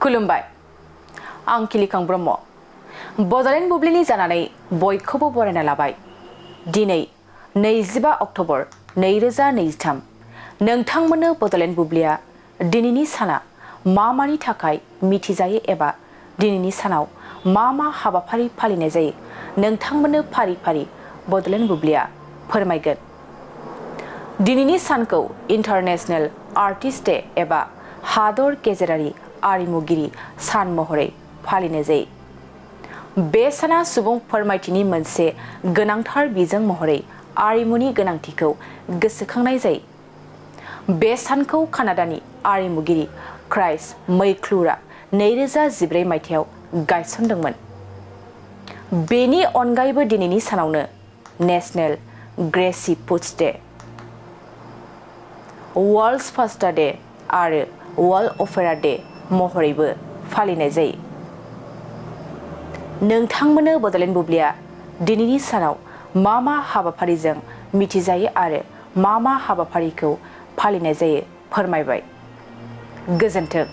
खुलुमबाय आं किलिखां ब्रह्म बड'लेण्ड बुब्लिनि जानानै बयखौबो बरायना लाबाय दिनै 25 अक्ट'बर 2023 नोंथांमोननो बड'लेण्ड बुब्लिया दिनैनि साना मानि थाखाय मिथिजायो एबा दिनैनि सानाव मा हाबाफारि फालिनाय जायो नोंथांमोननो फारि फारि बड'लेण्ड बुब्लिया फोरमायगोन। दिनैनि सानखौ इन्टारनेशनेल आर्टिस्ट डे एबा हादर गेजेरारि आरिमुगिरि सान महरै फालिनाय जायो। बे साना सुबुं फोरमायथिनि मोनसे गोनांथार बिजों महरै आरिमुनि गोनांथिखौ गोसोखांनाय जायो। बे सानखौ कानाडानि आरिमुगिरि क्राइस मैक्लुरा 2014 मायथाइयाव गायसनदोंमोन। बेनि अनगायैबो दिनैनि सानावनो national greasy foods day, world pasta day आरो वर्ल्ड अपेरा डे महरैबो फालिनाय जायो। नोंथांमोननो बड'लेण्ड बुब्लिया दिनैनि सानाव मा हाबाफारिजों मिथिजायो आरो मा हाबाफारिखौ फालिनाय जायो फोरमायबाय। गोजोन्थों।